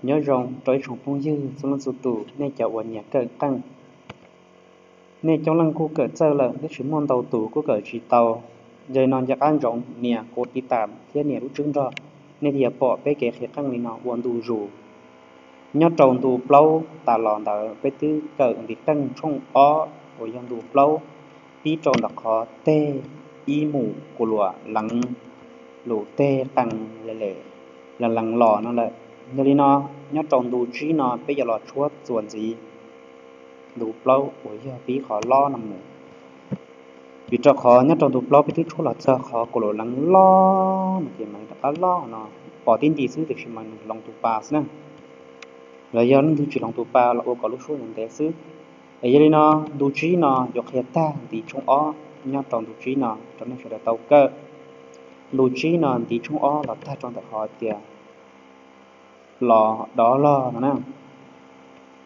Nyob zoo rau ib tsoom phooj ywg txhua leej txhua tus, nej cov uas nyiam kawm qeej, nej coob leej kuj kawm txawj lawm, tab sis muaj ntau tus kuj kawm tsis tau. Yog li no nco qab ntsoov nias kuv tiv tam thiab nias lub tswb nrog, nej thiaj yuav pom peb kev qhia qeej li no ua ntu zus. Nyob rau ntu plaub tas los ntawd peb twb kawm ntiv qeej tshooj ob uas yog ntu plaub, pib rau ntawm qhov teg ib mus kuv luam leev lus teg qee le le lees lees los no lawm. Yog li no, nyob rau ntu tsib no peb yuav los tshuab txuas ntxiv ntu plaub uas yog pib qhov lob no mus. Vim rau qhov nyob rau ntu plaub peb twb tshuab los txog qhov kuv luam leev lob no ces mas rov qab lob no, pom tib nti xwb tiam sis mas nws hloov tus pa xwb na. Los yog leej twg tsis hloov tus pa los ua kom lub suab ntev ntev xwb. Es yog li no, ntu tsib no yuav qhia tag ntiv tshooj ob nyob rau ntu tsib no rau nej sawv daws tau kawm. Ntu tsib no ntiv tshooj ob los tag rau ntawm qhov tias los dov log no na.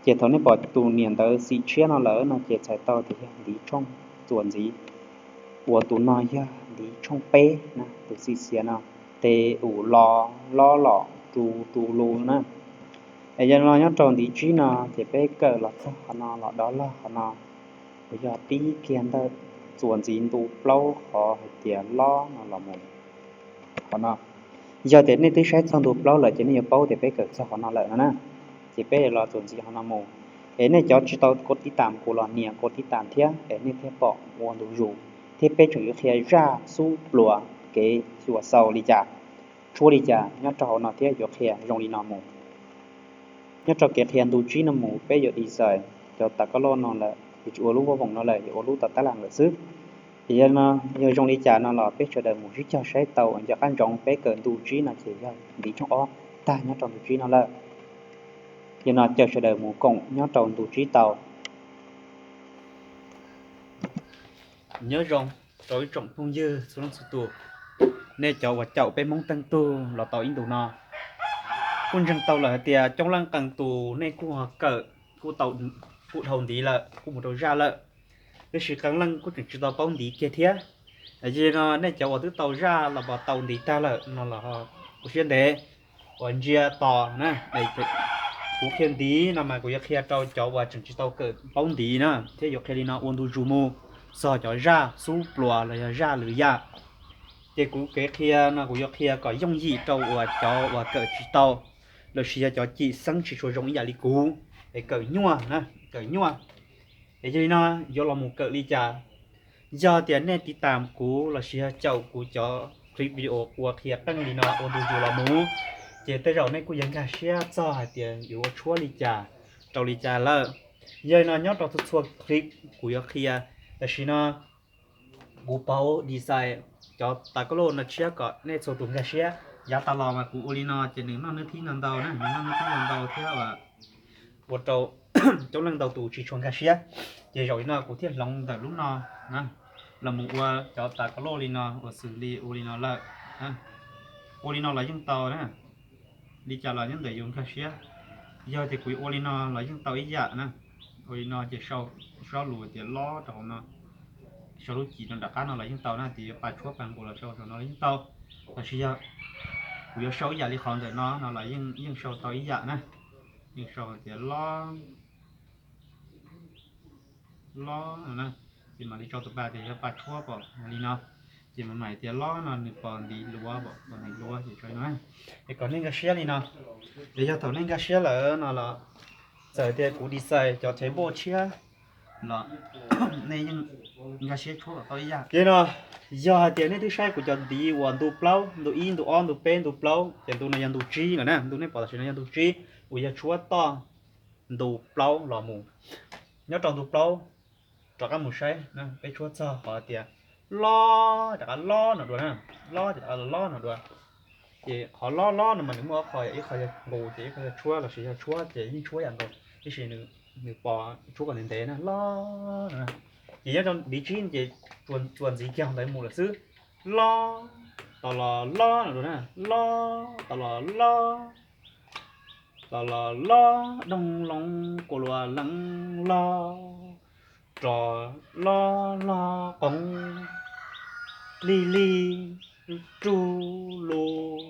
Ces thaum nej pom tus niam ntawv xim tshiab no lawm no ces txhais tau tias yog ntiv tshooj txuas ntxiv, uas tus no yog ntiv tshooj peb na, tus xim xiav no, tes u lo, lob los, ru ru lu na. Es yog li no nyob rau ntiv tsib no ces peb kawm los txog qhov no los dov log qhov no, uas yog pib kiag ntawm txuas ntxiv ntu plaub qhov hais tias lob no los mus qhov no. Yog tias nej twb saib txog ntu plaub lawm ces nej yuav paub tias peb kawm txog qhov no lawm no na. Ces peb los txuas ntxiv qhov no mus. Es nej cov tsis tau kuv tiv tam kuv los nias kuv tiv tam thiab es nej thiaj pom ua ntu zus, thiab peb tseem yuav qhia zaj xub pluas kev xyuas xaus li cas, tshuab li cas nyob rau hauv no thiab yuav qhia zoo li no mus. Nyob rau kev qhia ntu tsib no mus peb yuav design cov tas koj loj no lawm, yuav tsis ua lub voj voom no lawm, yuav ua lub tas tab las lawm xwb. Ces yog no, yog zoo li cas no los peb sawv daws mus sib cog saib tau, nco qab ntsoov peb kawm ntu tsib no ces yog ntiv tshooj ob tag nyob rau ntu tsib no lawm. Yog no caw sawv daws mus koom nyob rau ntu tsib tau. Nyob zoo rau ib tsoom phooj ywg txhua leej txhua tus, nej cov uas caum peb Hmoob teej tug los tau ib ntus no, kuj ntseeg tau lawm hais tias coob leej qee tus nej kuj ho kawm, kuj tau, kuj dhau ntiv lawm, kuj mus rau zaj lawm, tiam sis qee leej kuj tseem tsis tau paub ntiv kiag thiab. Yog li no nej cov uas twb tau zaj los pos tau ntiv tag lawm no los kuv siab ntev uas ntsia tos na, kuv qhia ntiv no mas kuv yuav qhia rau cov uas tseem tsis tau kawm paub ntiv na, thiab yuav qhia li no ua ntu zus mus txog cov zaj xub pluas los yog zaj lwm yam. Ces kuv kev qhia no kuv yuav qhia kom yooj yim rau uas cov uas kawm tsis tau, los sis yog cov cim xeeb tsis tshua zoo ib yam li kuv, es kawm nyuaj na, kawm nyuaj. Es yog li no yuav los mus kawm li cas? Yog tias nej tiv tam kuv los sis yog caum kuv cov clip video ua qhia qeej li no ua ntu zus los mus, ces tej zaum nej kuj yuav nkag siab txog hais tias yuav ua tshuab li cas, rau li cas lawm. Yog li no nyob rau txhua txhua clip kuv yuav qhia, tam sim no kuv pauv design cov tas koj loj no tshiab kom nej txhua tus nkag siab. Yav tas los mas kuv ua li no ces nws noj hnub thib ntau ntau na, nws noj hnub thib ntau ntau thiab ua rau coob leej ntau tus tsis tshua nkag siab. Ces zaum li no kuv thiaj hloov ntawm lub no na, los mus ua cov tas koj loj li no uas xws li ua li no lawm. Ua li no los yeej tau na, li cas los nyob ntawm yus nkag siab. Yog tias kuv ua li no los yeej tau ib yam na. Ua li no ces sau lus tias lob rau hauv no, sau lub cim rau nram qab no los yeej tau na, tias yuav pa tshuab pa nqus los sau saum no los yeej tau. Los sis yog kuv yuav sau ib yam li qhov ntawm no no los yeej sau tau ib yam na. Yeej sau tias lob, lob no na, ces mam li tso tus pa tias yog pa tshuab pom li no, ces mam mam tias lob no nws pom ntiv luav, pom ntiv luav ces tso li no na. Es kom nej nkag siab li no. Es yog thaum nej nkag siab lawm no los txawm tias kuv design cov table tshiab los nej yeej nkag siab tshuab kom tau ib yam. Ces no, yog hais tias nej twb saib kuv cov ntiv uas ntu plaub, ntu ib, ntu ob, ntu peb, ntu plaub, ces ntu no yog ntu tsib lawm na, ntu nej pom tam sim no yog ntu tsib, uas yog tshuab toj ntu plaub los mus. Nyob rau ntu plaub, rov qab mus saib, peb tshuab txog qhov tias lob, rov qab lob no dua na, lob ces rov qab lob no dua. Ces qhov lob lob no mas nws muaj ob qho, ib qho yog nqus ces ib qho yog tshuab, los sis yog tshuab ces yeej tshuab yam nkaus, tiam sis nws pos tshuab kom ntev ntev na, lob no. Ces nyob rau ntiv tsib ces tsuas ntxiv kiag ntawd mus lawm xwb. Lob, tos los lob no dua na, lob, tos los lob, tos los lob, doog loo kua luas leev lob, rov lob log qoov, lig lig, rug lug,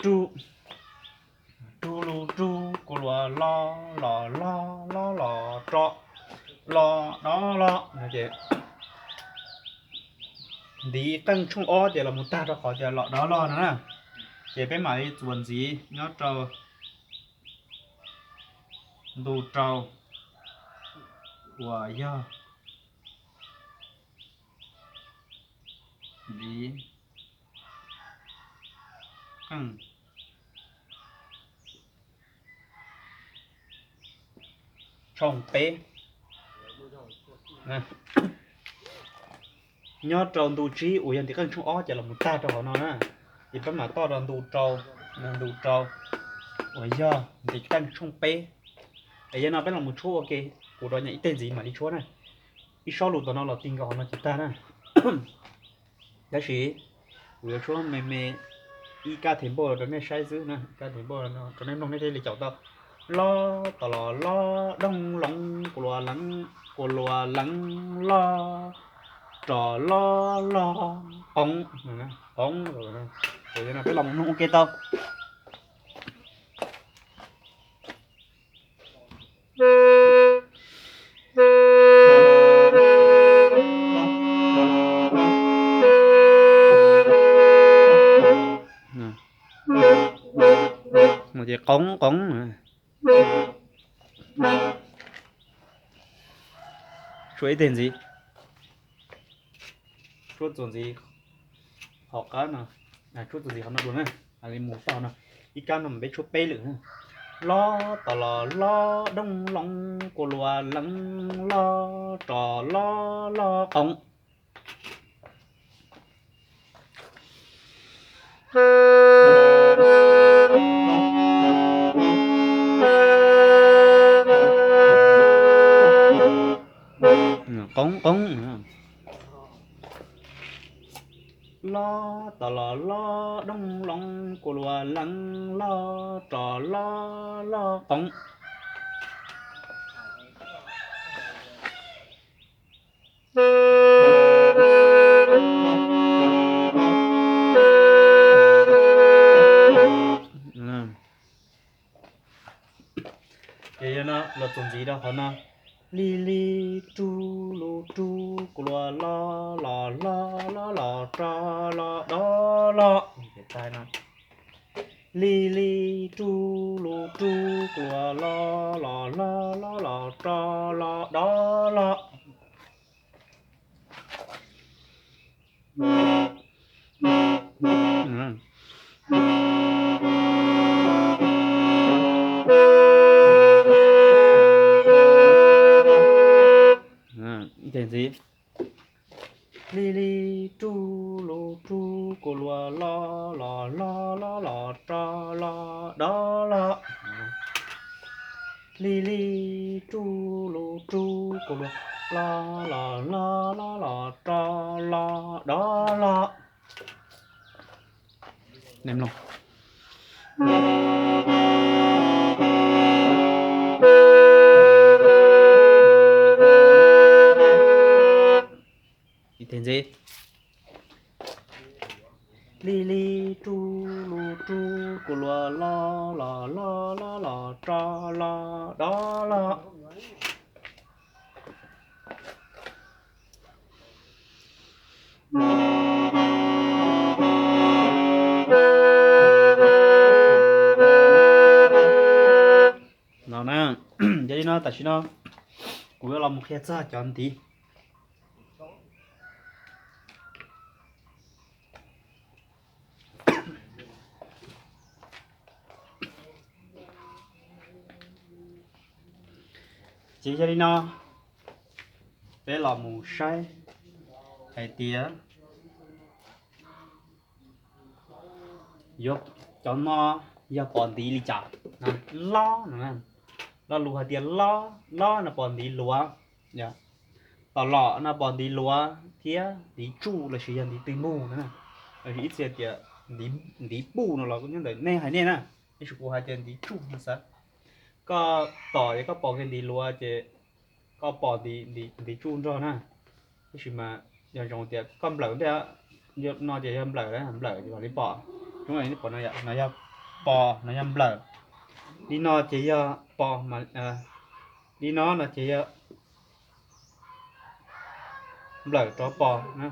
rug, rug lus rug, kuv luas los los los los los ro los do los no ces ntiv qeej tshooj ob ces los mus tag rau qhov tias los do los no na. Ces peb mam li txuas ntxiv nyob rau ntu rau uas yog ntiv qeej tshooj peb. Nyob rau ntu tsib uas yog ntiv qeej tshooj ob ces los mus tag rau qhov no na. Ces peb mam toj rau ntu rau, ntu rau uas yog ntiv qeej tshooj peb. Es yog no peb los mus tshuab ua ke, kuv rov nyam ib teg ntxiv mam li tshuab na. Ib sob lus tom no los ti nkaus qhov no ces tag na. Tab sis kuv yuav tshuab me me ib kab them npauj rau nej saib xwb na, ib kab them npauj rau nej mloog nej thiaj li caum tau. Lob tom los lob doog loov, kuv luas leev, kuv luas leev lob, rov lob log qoov, qoov. Ces yog no peb los mus mloog ua ke tau. Ces qoov qoov. Tshuab ib teg ntxiv, tshuab txuas ntxiv qhov qab no, tshuab txuas ntxiv qhov no dua na, li mus tau no. Ib kab no mas peb tshuab peb lwm. Lob tom los lob doog loov, kuv luas leev lob, rov lob log qoov. Qoov qoov. Lob tom los lob doog loov, kuv luas leev lob, rov lob log qoov. Ces yog no los txuas ntxiv rau qhov no. Li li rug lug rug, kuv luas los los los los los rov los do los. Li li rug lug rug, kuv luas los los los los los rov los do los. Ntxiv. Li li rug lug rug, kuv luas los los los los los rov los do los. Li li rug lug rug, kuv luas los los los los los rov los do los. Ntxiv. Li li rug lug rug, kuv luas los los los los los rov los do los. No na, yog li no tam sim no kuv yuav los mus qhia txog cov ntiv. Ces yog li no, peb los mus saib hais tias yuav, cov no yog pos ntiv li cas. Lob no, lo lus hais tias lob, lob no pos ntiv luav, tom los no pos ntiv luav thiab ntiv tsuj lossis yog ntiv tw npug no. Lossis ib txhia tias ntiv puj no los kuj nyob ntawm nej hais nej na, tab sis kuv hais tias ntiv tsuj no xav. Koj tom ces koj pom kiag ntiv luav ces koj pom ntiv tsuj nrog na. Tab sis mas yog zoo tias koj nplawm ntej, no ces yog nplawm, nplawm ces mam li pom. Zoo li pom no, no yog pos, no yog nplawm. Li no ces yog pos, li no no ces yog nplawm rov pos na.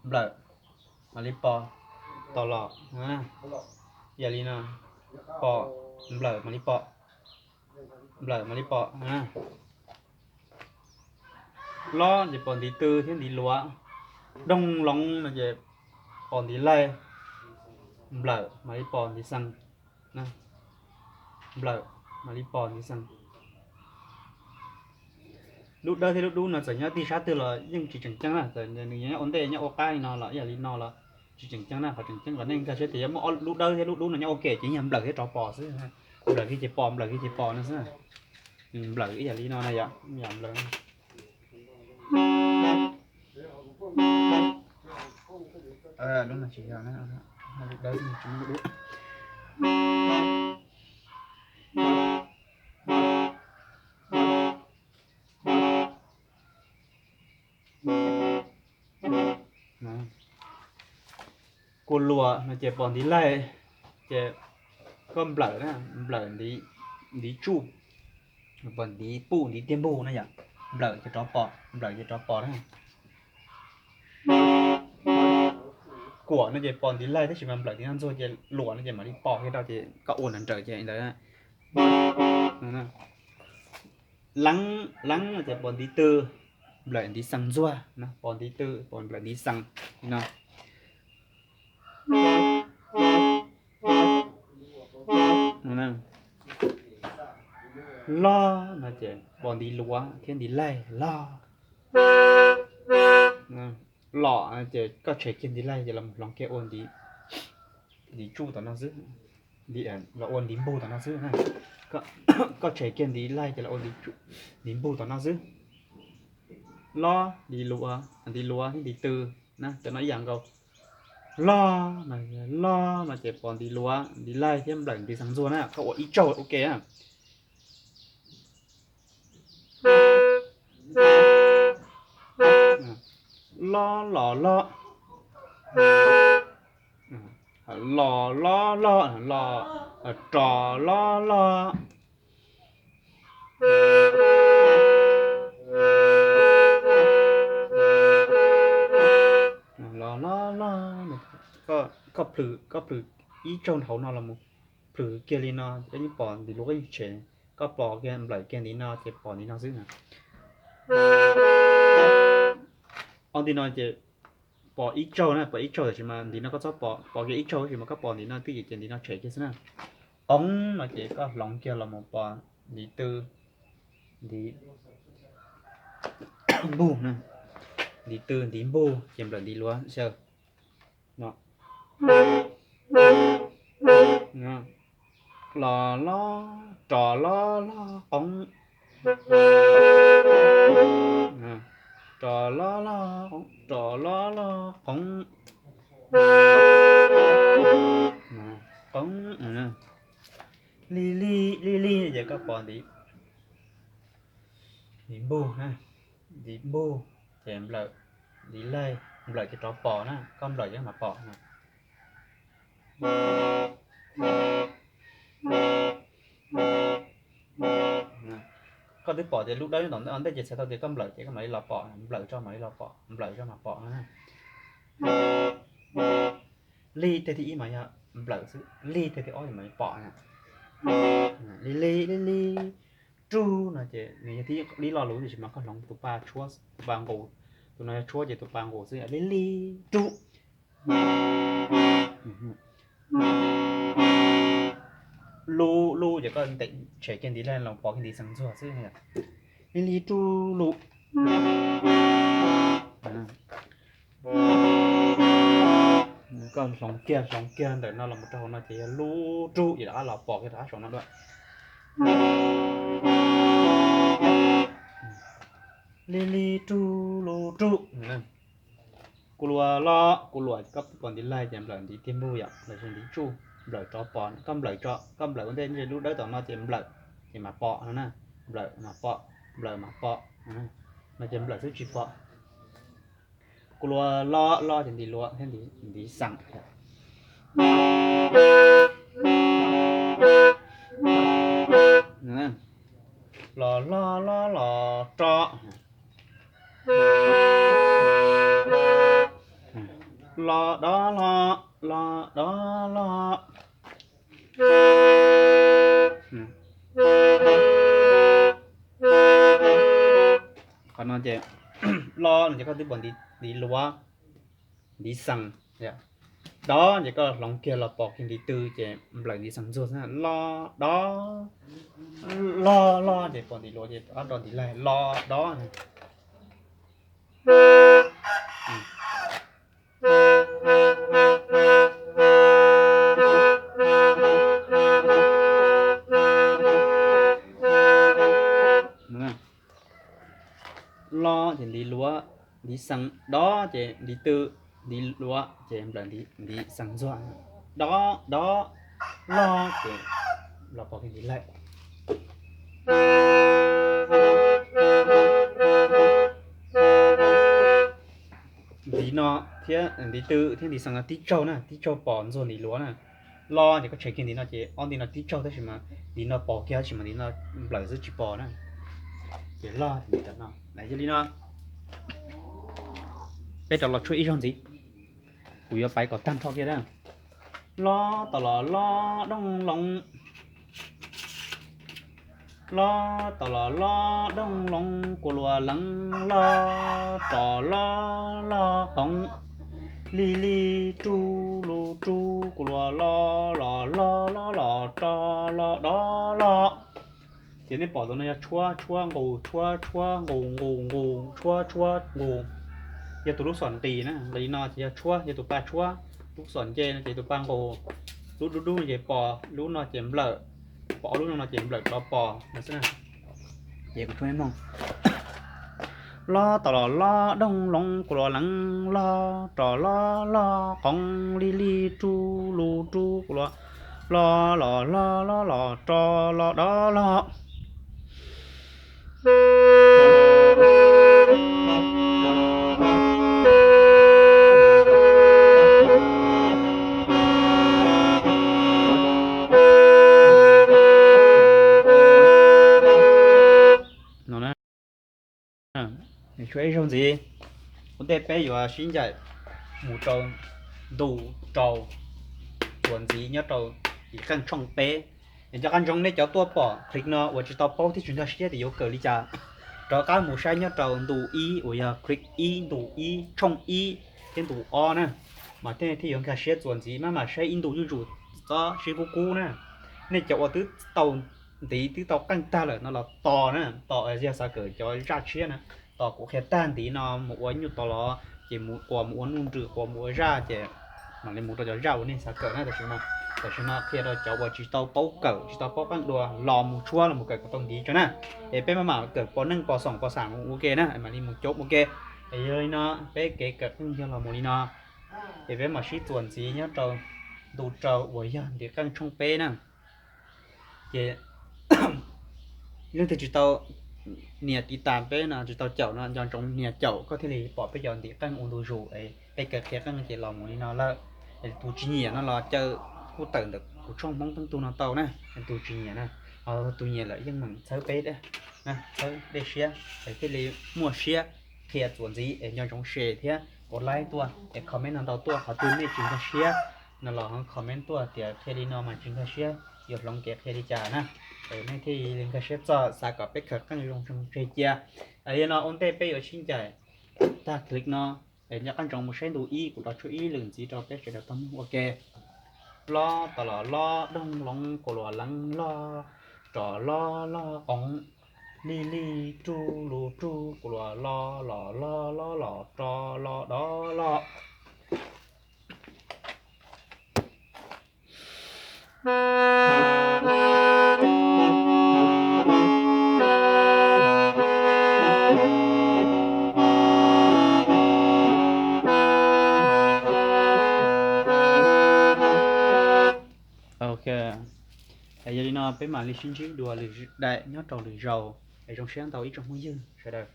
Nplawm mam li pos, tom los, yog li no, pos, nplawm mam li pos, nplawm mam li pos. Lob ces pos ntiv tw thiab ntiv luav. Doog loov no ces pos ntiv laig, nplawm mam li pos ntiv xee. Nplawm mam li pos ntiv xee. Lub dawb thiab lub dub no txawm nyob tib sab twg los yeej tsis tseem ceeb na, txawm nws nyob ua ntej nyob ua qab li no los ib yam li no los tsis tseem ceeb na. Qhov tseem ceeb kom nej nkag siab tias yog muaj lub dawb thiab lub dub no nyob ua ke ces yog nplawm thiab rov pos xwb. Nplawm kiag ces pos, nplawm kiag ces pos no xwb. Nplawm ib yam li no na yom, yam nplawm. Kua luas no ces pos ntiv laig, ces koj nplawm, nplawm ntiv tsuj, pos ntiv puj ntiv tiag npug na yom. Nplawm ces rov pos, nplawm ces rov pos na. Kuam no ces pos ntiv laig tab sis mas nplawm ntiv ntsuag ces luam no ces mam li pos kiag rau ces koj ua nrawm nrawm ces ntawd. Leeb, leeb no ces pos ntiv tw, nplawm ntiv xees ntsuag, pos ntiv tw, pos nplawm ntiv xees li no. Log no ces pos ntiv luav thiab ntiv laig, log. Los ces koj tshem kiag ntiv laig ces los hloov kiag ua ntiv tsuj tom no xwb, los ua ntiv npug tom no xwb. Koj tshem kiag ntiv laig ces los ua ntiv npug tom no xwb. Lob, ntiv luav thiab ntiv tw na, cov no ib yam nkaus. Log, log no ces pos ntiv luav, ntiv laig thiab nplawm ntiv xees ntsuag na, koj ua ib tsaug ua ke na. Lob los log, los lob log, los, rov lob log, los lob log. Koj plhws, koj plhws ib tsaug hauv no los mus plhws kiag li no, koj yeej pom ntiv luav koj yeej tshem, koj pos kiag nplawm kiag ntiv no ces pom ntiv no xwb na. Ob ntiv no ces pos ib tsaug na, pos ib tsaug tab sis mas ntiv no koj txhob pos, pos kiag ib tsaug tab sis mas koj pos ntiv no twb ces ntiv no tshem kiag xwb na. Qoob no ces koj hloov kiag los mus pos ntiv tw, ntiv npug na, ntiv tw ntiv npug ces nplawm ntiv luav xyaw. Los lob, rov lob log qoob, rov lob log, rov lob log qoob, qoob. Li li li li ces koj pos ntiv, ntiv npug na, ntiv npug ces nplawm, ntiv laig, nplawm ces rov pos na, koj nplawm ces mam pom na. Koj twb pom tias lub dawb tom ntej ces txhais tau tias koj nplawm ces koj mam li los pom, nplawm tso mam li los pom, nplawm tso mam pom na. Lig teg thib ib mas yog nplawm xwb, lig teg thib ob ces mam li pom na. Li li li li, rub no ces nws yog thib ib lo lus tiam sis mas koj hloov tus pa tshuab, tus pa nqus, tus no yog tshuab ces tus pa nqus xwb, li li rub. Lub, lub ces koj ntev tshem kiag ntiv laig los pos kiag ntiv xees ntxuag xwb. Li li rub lub. Koj hloov kiag hloov kiag ntawm no los mus rau hauv no ces yog lub rub, ces rov qab los pom kiag rov qab saum no dua. Li li rub lub rub. Kuv luas los, kuv luas koj pom ntiv laig ces nplawm ntiv tiag npug yom, los sis ntiv tsuj, nplawm rov pom, koj nplawm tso, koj nplawm ua ntej lub dawb tom no ces nplawm, ces mam pom no na, nplawm mam pom, nplawm mam pom, no ces nplawm xwb tsis pom. Kuv luas los, los ces ntiv luas thiab ntiv xees. Los los los los rov. Los do los, los do los. Qhov no ces los no ces koj twb pom ntiv luav, ntiv xees. Do ces koj hloov kiag los pos kiag ntiv tw ces nplawm ntiv xees ntxuag xwb. Los do, los los ces pos ntiv luav ces ob rau ntiv laig los do. Los ces ntiv luav, ntiv xees, do ces ntiv tw, ntiv luav ces nplawm ntiv xees ntxuag. Do, do, los ces los pos kiag ntiv laig. Ntiv no thiab ntiv tw thiab ntiv xees no tib tsaug na, tib tsaug pos ntxuag ntiv luav na. Los ces koj tshem kiag ntiv no ces ob ntiv no tib tsaug tab sis mas ntiv no pos kiag tab sis mas ntiv no nplawm xwb tsis pos na. Ces los ces ntiv no, yog li no peb rov los tshuab ib zaug ntxiv. Kuv yuav paiv kom tag nrho kiag na. Los tom los los dooj loov, los tom los los dooj loov, kuv luas leev los rov los los qoov, li li ruj lus ruj, kuv luas los los los los los rov los do los. Ces nej pom tus no yog tshuab, tshuab nqus, tshuab, tshuab nqus, nqus nqus, tshuab, tshuab nqus. Yog tus lub xom nqis na, nqis no ces yog tshuab, yog tus pa tshuab. Lub xom nce no ces tus pa nqus. Lub dub dub ces pos, lub no ces nplawm, pos ob lub no no ces nplawm rov pos no xwb na. Ces kuv tshuab nej mloog. Los tom los los dooj loov, kuv luas leev los rov los los qoov, li li ruj lus ruj, kuv luas los los los los los rov los do los. No na, tshuab ib zaug ntxiv. Ua ntej peb yuav sib ncaim mus rau ntu rau txuas ntxiv nyob rau tim qeej tshooj peb. Es nco qab ntsoov nej cov tuaj pom click no uas tsis tau paub thiab tsis nkag siab tias yuav kawm li cas, rov qab mus saib nyob rau ntu ib uas yog click ib, ntu ib, tshooj ib thiab ntu ob na, mas thiaj thiaj yuav nkag siab txuas ntxiv. Maj mam saib ib ntu zuj zus, txhob sib kub kub na. Nej cov uas twb tau ntiv twb tau qeej tag lawm no los tos na, tos yog xav kawm cov zaj tshiab na, tos kuv qhia tag ntiv no mus ua nyuj tos los, ces mus quas mus ua nuj nrws, quas mus ua zaj, ces mam li mus rau cov zaj uas nej xav kawm na. Tam sim no, tam sim no qhia rau cov uas tsis tau paub kawm, tsis tau paub qeej dua los mus tshuab los mus kawm kom tau ntiv tso na. Es peb maj mam kawm pos neej pos xoom pos xam mus ua ke na, mam li mus coob ua ke. Es yog li no, peb kev kawm qeej yog los mus li no. Es peb mam sib txuas ntxiv nyob rau ntu rau uas yog ntiv qeej tshooj peb na. Ces leej twg tsis tau nias tiv tas peb no, tsis tau caum no, nco ntsoov nias caum koj thiaj li pom peb cov ntiv qeej ua ntu zus. Es peb kawm qhia qeej ces los mus li no lawm. Es tus tsis nyiam no los caw kuj tawm ntawm kuv tshooj Hmoob Teeb Tug no tau na. Tus tsis nyiam na, ho tus nyiam lawm yeej meem txhawb peb, txhawb dej siab es thiaj li muaj siab qhia txuas ntxiv. Es nco ntsoov share thiab ua like tuaj, es comment no ntau tuaj. Qhov twg nej tsis nkag siab no los ho comment tuaj tias qhia li no mas tsis nkag siab, yuav hloov kev qhia li cas na. Es nej thiaj li nkag siab txog, xav kom peb khaws qeej zoo tseg cia. Yog li no ua ntej peb yuav sib ncaim tag click no, es nco qab ntsoov mus saib ntu ib, kuv rov tshuab ib lwm ntxiv rau peb sawv daws tau mloog ua ke. Los tom los los doog loov, kuv luas leev los rov los los qoov, li li ruj lus ruj, kuv luas los los los los los rov los do los. Ok, yog li no peb mam li sib ntsib dua lwm daim nyob rau lwm zaus. Es zoo siab ntau ib tsoom phooj ywg sawv daws.